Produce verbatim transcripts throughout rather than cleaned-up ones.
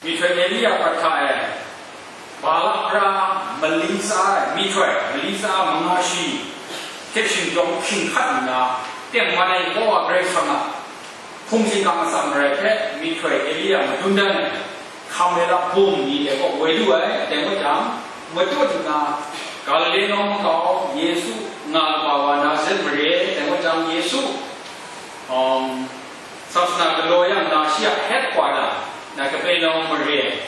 Myihtoi Elia prat hta e, Balak pra mali tsa ai myihtoi, mali tsa manga shi hte shingtawng hkying hkat nna, tengman ai Yehova Karai Kasang a hpung hkinggam atsam marai hpe myihtoi Elia madun dan ai, hkam ai lap bum ni dai kaw woi lu ai, dai rai jang, matut nna, Galile nawng makau Yesu nga kaba wa Nazaret mare, dai rai jang, Yesu, um, Sasana galaw yang na shi a headquarter na Kapernaum mare,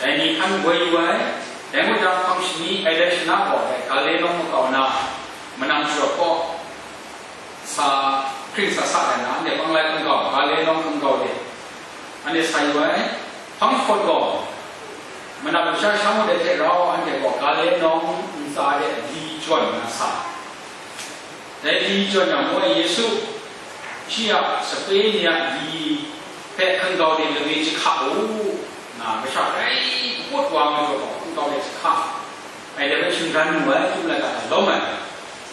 dai ni hkan woi yu ai, dai mung jang hpang shani Elisha gaw dai Galile nawng makau na manang sharawt kaw sa hkring sa sa ai na, anhte panglai hkungkau, Galile nawng hkungkau de, anhte sa yu ai. Hpang jahpawt gaw, manam masha sha ngut ai hte rau anhte gaw Galile nawng ntsa de li jawn na sa. Dai li jawn yang, ngu ai, Yesu, shi a sape ni a li hpe hkungkau de lami jahka u, na masha grai kaput wa majaw gaw hkungkau de jahka ai, dai hpe shingran mu ai, chyum laika hta lawm ai.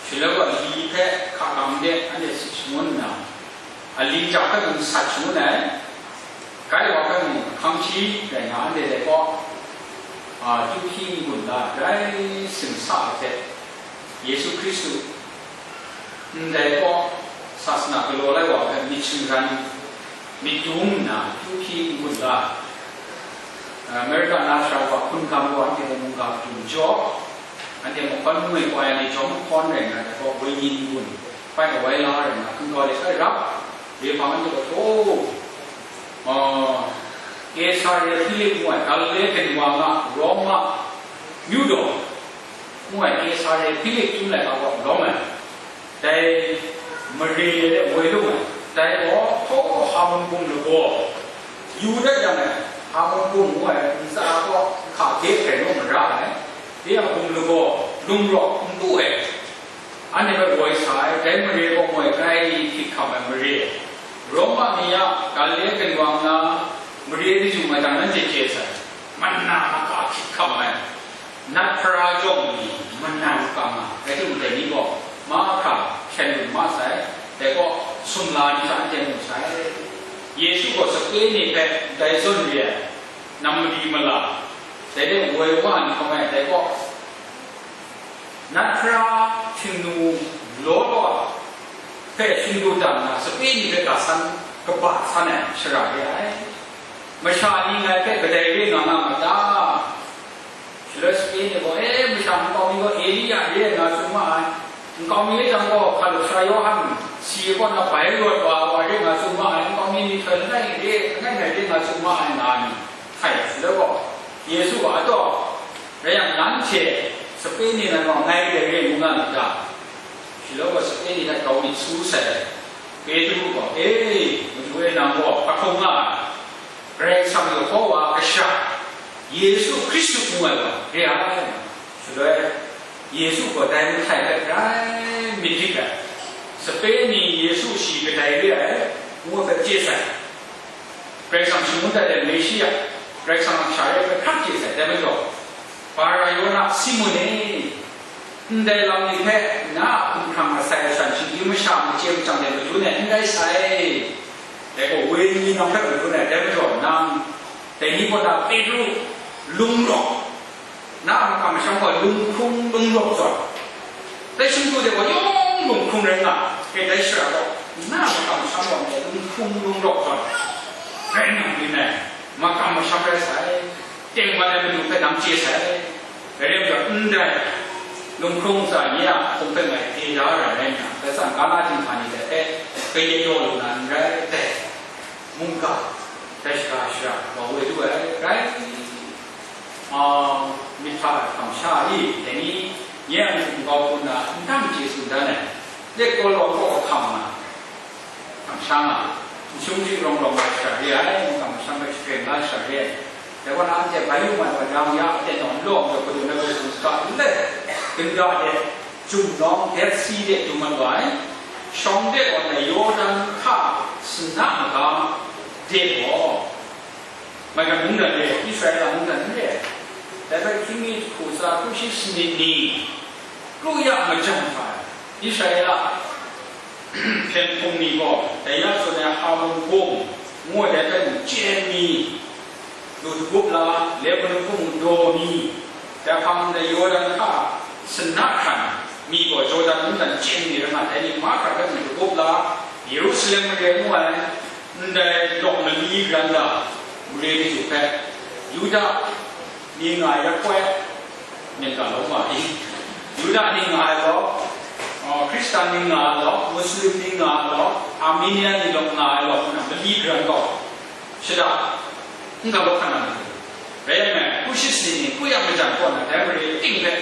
Shaloi wa li hpe hka kam de anhte sit shangun nna, a li ja hpe mung sat shangun ai. Gai wa hpe mung hkang shi rai nga, anhte dai kaw, a, chyu hpyi n-gun la, grai sing sa ai hte, Yesu Hkristu ndai kaw sasana galaw lai wa hpe myit shingran, myit dum nna, chyu hpyi n-gun la, Amerika na sara wa hkun hkam gaw anhte mung mungga dum jaw, anhte mahkawn ngu ai koi ai ni jawm mahkawn rai nna, dai kaw wenyin n-gun, bai awai la rai nna, hkungkau de sai rap, re hpang anhte gaw, "O, a, Kesare Hpilip ngu ai Galile ginwang a Roma myu daw ngu ai Kesare Hpilip chyum laika kaw lawm ai, dai mare de woi lung ai, dai gaw hpaw Hamon bum lagaw yu dat yang e, Hamon bum ngu ai ntsa kaw hka de hkrai naw mara ai, de a bum lagaw lung rawk n pu ai." Anhte hpe woi sa ai, dai mare gaw moi grai hkyit hkam ai mare, Roma mi a Galile ginwang na mare daju mai dang nanhte chye sai, mana maka hkyit hkam ai, nat hpara jawng ni, mana maka nga, rai timung, dai ni gaw mahkra hpyen lu ma sai, dai gaw sumla ni hta anhte mu sai. Yesu gaw sape ni hpe ndai zawn re ai, nam mali mala, dai de woi wa ai ni hkawm ai, dai gaw, nat hpara htingnu law law a hpe htingnu dang na, sape ni hpe ga san, kaba san ai shara re ai. Masha ni ngai hpe kadai re nga nga ma ta? Shaloi sape ni gaw, "E, masha nkau mi gaw Elia re nga tsun ma ai, nkau mi e jang gaw hkalup sara Yawhan si ai kaw na bai rawt wa ai wa re nga tsun ma ai, nkau mi myihtoi langai re, langai ngai re nga tsun ma ai," nga ai ni htai ai. Shaloi gaw, Yesu gaw, "Ataw, rai yang, nanhte sape ni nan gaw ngai dai re ngu nga myit ga?" Shaloi gaw sape ni hta grau myit su sai ai. Petru gaw, "E, Madu e, nang gaw hpa hkrum nga ai, Karai Kasang Yehova Kasha, Yesu Hkristu ngu ai wa re ai." Shaloi Yesu gaw dai mahtai hpe grai myit dik ai. Sape ni Yesu shi kadai re ai, ngu ai hpe chye sai. Karai Kasang shangun dat ai Meshiya, Karai Kasang a Kasha re ai hpe hkrak chye sai, dai majaw, Bar-Yona, Simun e, ndai lam ni hpe na a hkumhkrang asai ashan shinggyim masha machye machyang de madun ai n rai sai. Dai gaw wenyi nang hpe madun ai, dai majaw nang, dai ni kaw na Petru, lung rawk, na a makam masham gaw lung hkrung lung rawk zawn, dai shingdu de gaw yawng lung hkrung rai nga, e, dai shara gaw na a makam masham gaw lung hkrung lung rawk zawn rai nang byin ai makam masham rai sai, tengman ai matu hpe nang chye sai. Dai rai majaw, ndai lung hkrung ntsa ni a hpung hpe ngai de da ra rai nna, dai tsan ga na dinghta ni hte hpe kayat yaw lu na n rai, dai mungga, dai shara shara wa woi lu ai rai, a, myit hta kamsha i, dai ni nye a matu nkau hku nna n dang chye tsun dan ai, let kaw law kaw hkam nga, kamsha nga, n shung hti rawng rawng ai shara re ai, n kamsham ai shakren la shara re ai. Dai wa na anhte bai yu mat wa jang, ya aten naw n law ai, Madu na gaw hkungga n let, gunda de, Jum nawng Dead Sea de dum mat wa ai, shawng de gaw na Yawdan hka sana maga de gaw, maigan mungdan re, Israela mungdan n re ai. Dai hpe hkying mi jahku tsa hkru shi sanit ni, kru ya majan hkra ai, Israela hpyen hpung ni gaw, dai ya tsun ai Hamon bum ngu ai dai hpe mung chye ai mi, Lu dagup la, Lebanon hpung daw mi, dai hpang ndai Yawdan hta sanna hkran, mi gaw Jordan mungdan chyen mi rai nga, dai ni mahkra hpe mu dagup la, Yerusalem mare ngu ai, ndai lawk mali gran da, mare maju hpe, Yuda ni nga ai Yakob, myit ga law ma i? Yuda ni nga ai law, uh, Hkristan ni nga ai law, Muslim ni nga ai law, Armenia ni law nga ai law, hku na mali gran gaw, shada n ga law hkan na matu. Rai yang e, Kushi sini ni, Kuyak majan kaw na dai mare ting hpe,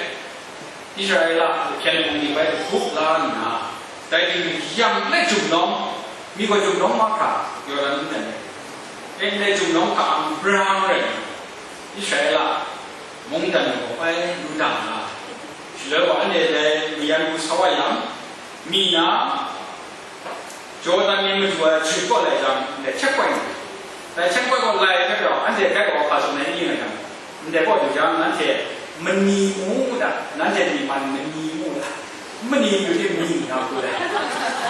Israela hpyen hpung ni bai hkup la nna, dai ting yang le jumnawng, mi gaw jumnawng mahkra, Yawdan mungdan e, ndai jumnawng hta ang brang rai nna, Israela mungdan ni gaw bai lu dang nga. Shaloi gaw anhte dai mayan pru sa wa yang, mi na, Jordan ni madu ai jahpawt lai jang, ndai checkpoint, dai checkpoint gaw lai hpe rau, anhte bai gaw hpa tsun ai n ning ai jang, ndai kaw du jang, nanhte mani mu da, nanhte ni man mani mu da, mani yu hte mani nga hku da.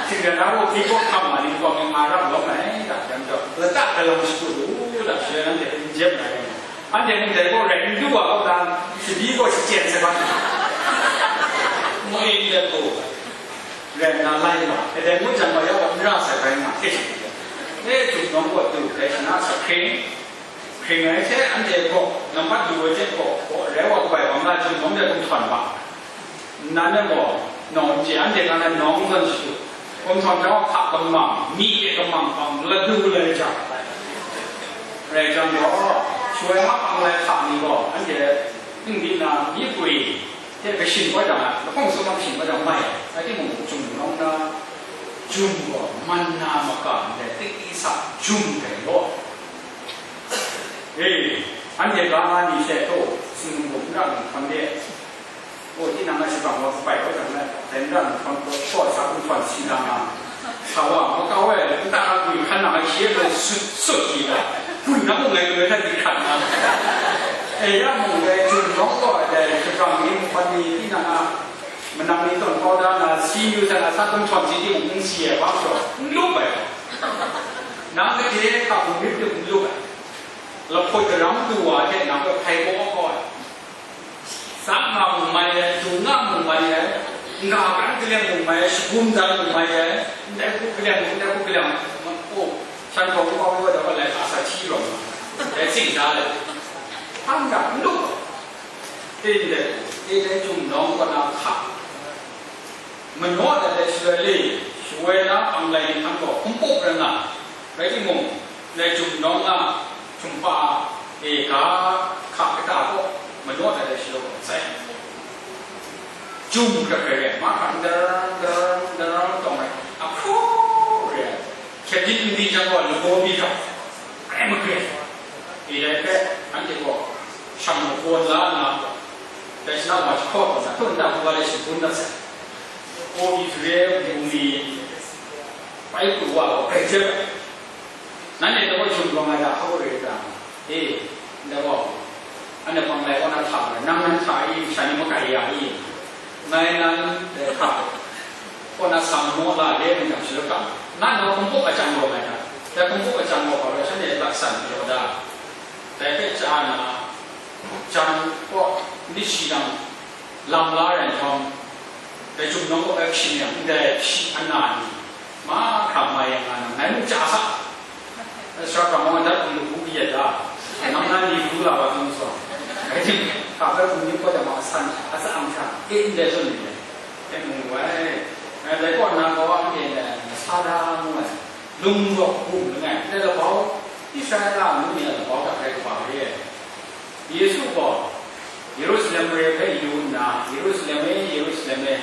Htingdan na gaw hpyi kaw hkam ma ni gaw myit nga rap lawm ai da, yang gaw, lata galang shagu du da, shaloi nanhte hpe n jep na rai nga. Anhte mung dai gaw rai n du wa kaw dan, shabi gaw shachyen sai bai. Moi let go. Rai nna lai nga, e dai ngut jang gaw ya gaw n ra sai bai nga, e shi. E, jumnawng gaw du, dai shana sa hkring, hkring ai hte anhte gaw, nampat du ai hte gaw, gaw rai wa kabai bang na jumnawng de gumhtawn bang. Nan e gaw, nawng n chye, anhte ga na nawng zawn shadu. Gumhtawn jau hka gamang, myi de gamang hpang, ladu lai jang. Rai jang gaw, shaloi mahpang lai hka ni gaw, anhte n di na, myi kwi, hte kashin kau jang, lahkawng sum a kashin kau jang mai ai, rai timung, jumnawng na, jum gaw, man na maka ndai, tiki sa jum rai gaw. E, anhte ga nga ni she, taw, sumnung hkum n ra nhtawm de, o, tinang a shibang wa kabai kau jang, dai n ra nhtawm gaw, shaw sa gumhtawn si na nga, sa wa, makau e, nta a gwi hkan nang a hkye gaw sut, sut di ga, gwi na mung ngai gwi na di hkan na. E, ya mung dai, jumnawng gaw, dai, shibang ni, nhkwan ni, tinang a, manang ni tawn kau da na, si yu sa na, sa gumhtawn si timung, n si ai, wa shaw, n lup ai. Nang gade hka hpung myit lup n lup ai. Lahpawt daram du wa hte nang hpe hpai kau kau ai. Tsang nga mung mai ai, dung nga mung mai ai, n ga kan kaleng mung mai ai, shagum dan mung mai ai, ndai hku kaleng mung, ndai hku kaleng mung, oh, shan hkawng kau kau da, lai hka sa hti rawng nga, dai tsing da ai. Hpang ga n lup ai. Teng let, e dai jumnawng kaw na hka. Manaw dat ai shaloi le, shawoi na panglai ni hkan gaw hkum pup rai nga, rai timung, dai jumnawng a htumpa e ga hka kata gaw manaw dat ai shaloi gaw sai. Jum hkrat hkrat rai, mahkra ndar, ndar, ndar tawng ai, ahkraw rai ai. Hkyep din n di jang gaw, lagaw mi hkra, grai magrai. E dai hpe, anhte gaw, shang lagaw la nna, dai shana wa jahkaw gaw, na tun nta hkruwa de shangun dat sai. Lagaw mi hte re, bungli, bai pru wa gaw, grai jep ai. Nanhte gaw, jum rawng ai hta, hkau re ai ta? E, ndai gaw, anhte hpang lai kaw na hta ai, nang nan hta i, sha ni makai ya i? Ngai nan, eh, hta kaw na sa manaw la re ai myit dang shaloi ga, na nau hkum pup a chyang gaw ngai hta, dai hkum pup a chyang gaw hpa rai shanhte laksan galaw da, dai hpe chya na, jan kaw myit shi nang lam la rai nhtawm, dai jumnawng kaw bai hpyi yang, ndai hpyi ana ni mahkra mai yang nga nang, ngai mung chya sa. Sara hkra mawng dat hkum lu hku kayat da, nang na ni lu la wa htung sa, rai tim, hka bai hkum yu kau jang ma a san, a tsa ang sha, e ndai zawn ni le, e mu wai, e, dai kaw na gaw anhte ndai, sa da ngu ai, lung gaw hkum langai, ndai labau, Israela amyu ni a labau hta grai kaba re ai. Yesu gaw Yerusalem mare hpe yu nna, "Yerusalem e, Yerusalem e,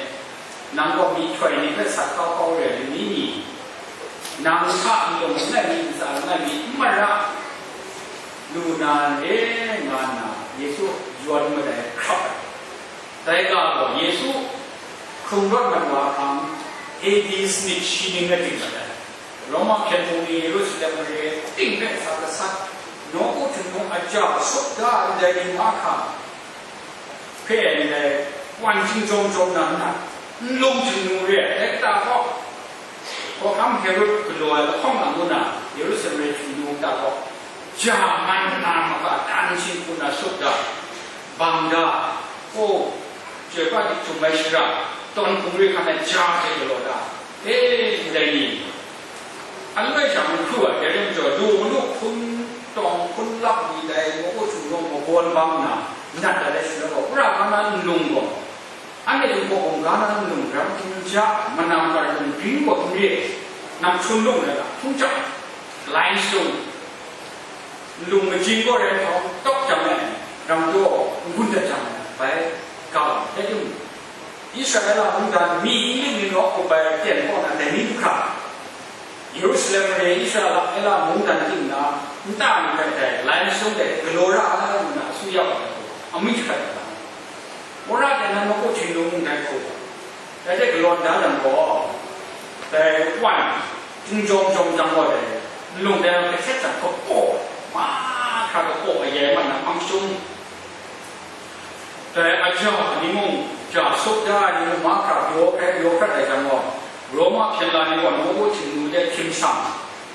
nang gaw myihtoi ni hpe sat kau kau re ai lani ni, nang hta nlung langai mi, ntsa langai mi n mara lu na n re," nga nna Yesu yawn madai hkrap ai. Dai ga gaw Yesu hkrung rawt mat wa hkang, A D sanit shi ning na ting mat ai. Roma hpyen hpung ni Yerusalem mare ting hpe sa gasat, nawku htingnu aja sup da ai ndai ni mahkra hpe ndai wan chyingjawm jawm na nna, nlung htingnu re ai, dai kata gaw, hkawhkam Herod galaw ai lahkawng lam ngu na, Yerusalem mare htingnu kata gaw, Ja man na maka tan sin hku na sup da, bang da, o, chyoi pra dik htum ai shara, tawn hpung re hkan ai ja hte galaw da, e, ndai ni, aloi jang n hkru ai, dai rai majaw, lu malu hkun tawng hkun lap ni dai maw, o, htum rawng magawn bang nna, nat dat ai shaloi gaw, wora ga na nlung gaw, anhte lung hpaw hkawm ga na nlung ram hkring n ja, manam ga lung gring gaw n re, nang hkrum lung rai ga, hkrum chyam, limestone, nlung majing gaw rai hkawng tawk jang ai, ram gaw n gun dat jang ai, bai ga ai. Rai timung, Israela mungdan mi ning ning rawk kup ai ten kaw na dai ni du hkra, Yerusalem mare Israela mungdan ting na nta mi hkrai dai, limestone dai galaw ra ai ngu na asuya wa ai, amyu jahkrat ai. Wora dai nan maku htingnu mung dai hku, dai hte galawn da jang gaw, dai wan, htingjawng jawng jang gaw dai, nlung dai lam kahtet jang kapaw, mahkra kapaw ayai mat na hpang shum, dai aja ni mung, ja sup da ai ni mung, mahkra pyaw hkrai pyaw hkrat ai jang gaw, Roma hpyen la ni gaw nawku htingnu de hkying shang,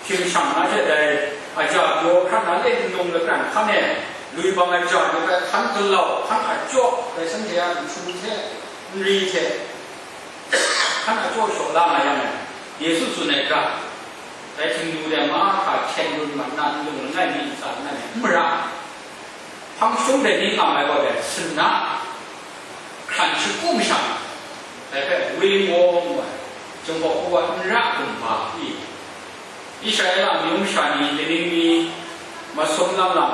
hkying shang na hte dai aja pyaw hkrat na le nlung lakran hkan e, lui bang ai ja ni hpe hkan galau, hkan a jaw, dai shanhte a nhtu hte, nri hte, hkan a jaw shaw la nga yang e, Yesu tsun ai ga, dai htingnu de mahkra hkyen gun mat na nlung langai mi ntsa langai mi n mara, hpang shum de ni nga ai gaw dai, sin na hkran shakum shang, dai hpe Wailing Wall ngu ai, Jinghpaw Hku wa n ra kumba i, Israela amyu masha ni, kaning mi masum lam lam,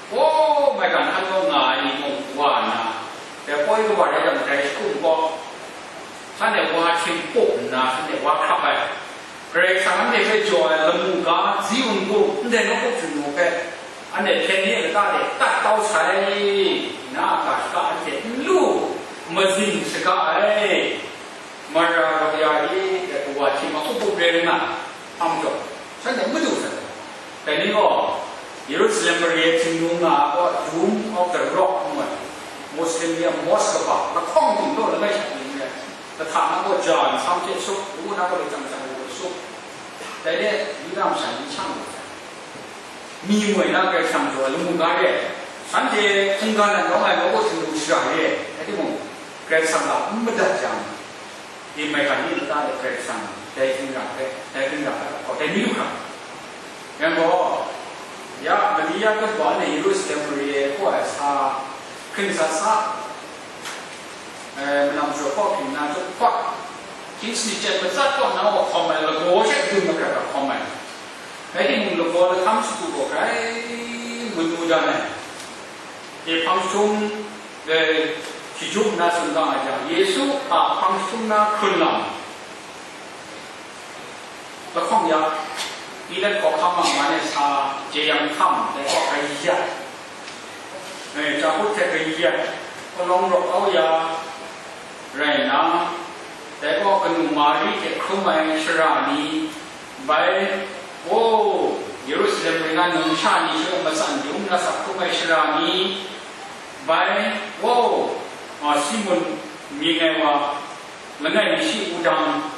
o, maigan hkan taw nga ai ni mung wa nna, dai poi kawa rai jang, dai shakum kaw, shanhte wa htim pup nna, shanhte wa hkrap ai. Karai Kasang anhte hpe jaw ai lamu ga, zi n-gun, ndai nawku htingnu hpe, anhte hpyen ni a lata de tat kau sai, na a ga shaka anhte n lu, mazing saga ai. Mara gap ya i, dai kawa htim a up up re re nga, hpang jaw, shanhte madu sai. Dai ni gaw, Yerusalem mare htingnu nga ai gaw, Dome of the Rock ngu ai, Muslim ni a mosque kaba, lahkawng ting law langai sha ni n rai, lahta na gaw ja nsam hte sup, lawu na gaw lachyang chyang law sup, dai le Yuda masha ni hkyang lu sai. Mi moi na Karai Kasang jaw ai lamu ga re ai, shanhte hkungga na nawng ai nawku htingnu shara re ai, rai timung, Karai Kasang hta n madat jang, Dai maigan ni lata de Karai Kasang dai hkingra hpe, dai hkingra hpe gaw dai mi lu hkra. Yang gaw, ya, Mali ya kaba ne Yerusalem mare kaw ai sa, hkring sa sa, eh, manam jaw kaw hkring na jaw hkawt, King's Street chyet matsat kaw na wa hkawm ai, lagaw she dun makrat hkawm ai. Rai timung, lagaw lahkam shadu gaw grai manu dan ai. Dai hpang shum, dai shi jum nna tsun ga ai jang, Yesu a hpang shum na hkrun lam lahkawng ya, Pilat hkawhkam a man e sa, jeyang hkam, dai gaw kayat, eh, Jahud hte kayat, palawng rawk kau ya, rai nna, dai gaw kanu Mari hte hkrum ai shara ni, bai, o, Yerusalem mare na numsha ni hte matsan dum na sa hkrum ai shara ni, bai, o, a, Simun mying ai wa, langai mi shi wudang,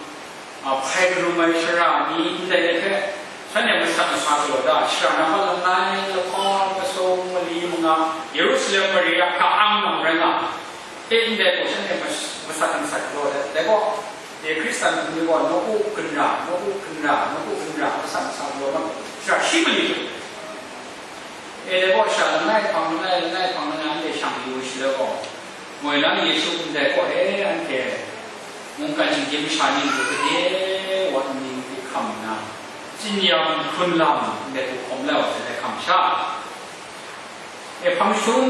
a, hpai karum ai shara ni, ndai ni hpe, shanhte masat masa galaw da, shara na hpa langai, lahkawng, kasum, mali, manga, Yerusalem mare a ka-ang nang rai nga, e ndai gaw shanhte mas-, masat masat galaw ai. Dai gaw, e Hkristan ni gaw nawku hkinra, nawku hkinra, nawku hkinra, masat masat galaw na gaw, shara shi mali. E dai gaw sha langai hpang langai, langai hpang langai anhte shang yu shaloi gaw, moi na Yesu ndai gaw e anhte mungkan shinggyim masha ni gaw gade wa nni hkam nna, tsin-yang hkrun lam ndai hku hkawm la ai wa sai dai hkam sha, e hpang shum,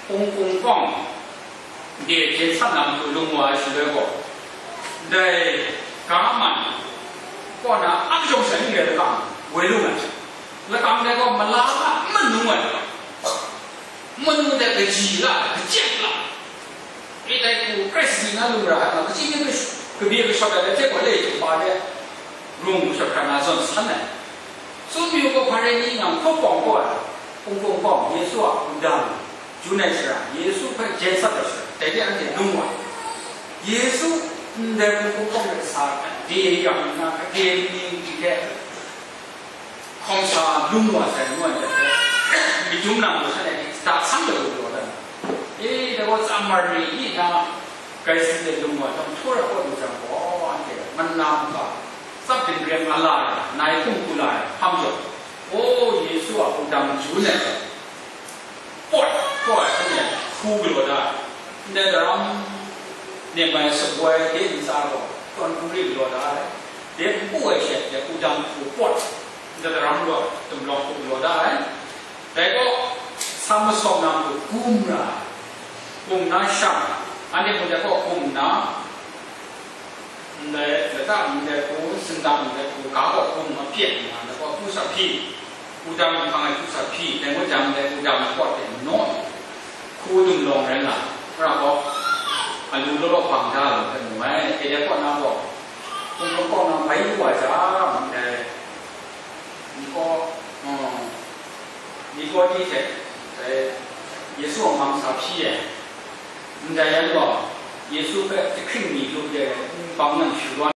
kungkung kawng, de jensan na matu lung wa ai shaloi gaw, dai ga man kaw na a kajawng sha ning rai lakang woi lu ai. Lakang dai gaw mala a manu ai, manu dai kaji la, kachyak la, e dai hku krai sadi na lu ra ai nga, kaji ni kash-, kabye kashawt ai dai hte gaw le hte hpa de rung kashawt hkra na zawn san ai. Tsun mayu gaw, Hpare ni nang hkawk kawng kaw ai, kungkung kawng, Yesu a wudang, Jun ai shara, Yesu hpe jen sat ai shara, dai de anhte lung wa ai. Yesu ndai hpung hpung hkawng de sa, gade yang nna, gade ning hte Hkawng sa lung wa sai ngu ai hte, myit dum nang gaw shanhte hta sang de lu wa dan. E, dai gaw tsammar ni i hta, grai si de lung wa jang, htaw ra kawt lu jang gaw, anhte man na mung ga, tsap dim rem a la ai, nai hkum hku la ai, hkam jaw, O, Yesu a wudang jun ai, pawt, pawt ai hte hku galaw da ai. Ndai daram nem ai shaboi de ntsa gaw, tawn hku ri galaw da ai. De npu ai she, de wudang hku pawt, ndai daram gaw, dumlawng hku galaw da ai. Dai gaw, sa masawng na matu gum ra ai. Gum na shang, anhte mung dai gaw gum na, ndai lata ndai hku, sindang ndai hku, ga gaw hkum apyek nna, dai gaw hku sa hpyi, wudang hpang ai hku sa hpyi, dai gaw jang ndai wudang ai pawt de manaw, hku dumlawng rai nga, hkra gaw, alu law law bang da lu hpe mu ai, e dai kaw na gaw, hkum law kaw na bai lu wa jang, ndai, Niko-, uh, Nikodi hte, eh, Yesu a mang sa hpyi ai. Ndai yan gaw, Yesu hpe jahkring mi lup de, bang nang shawa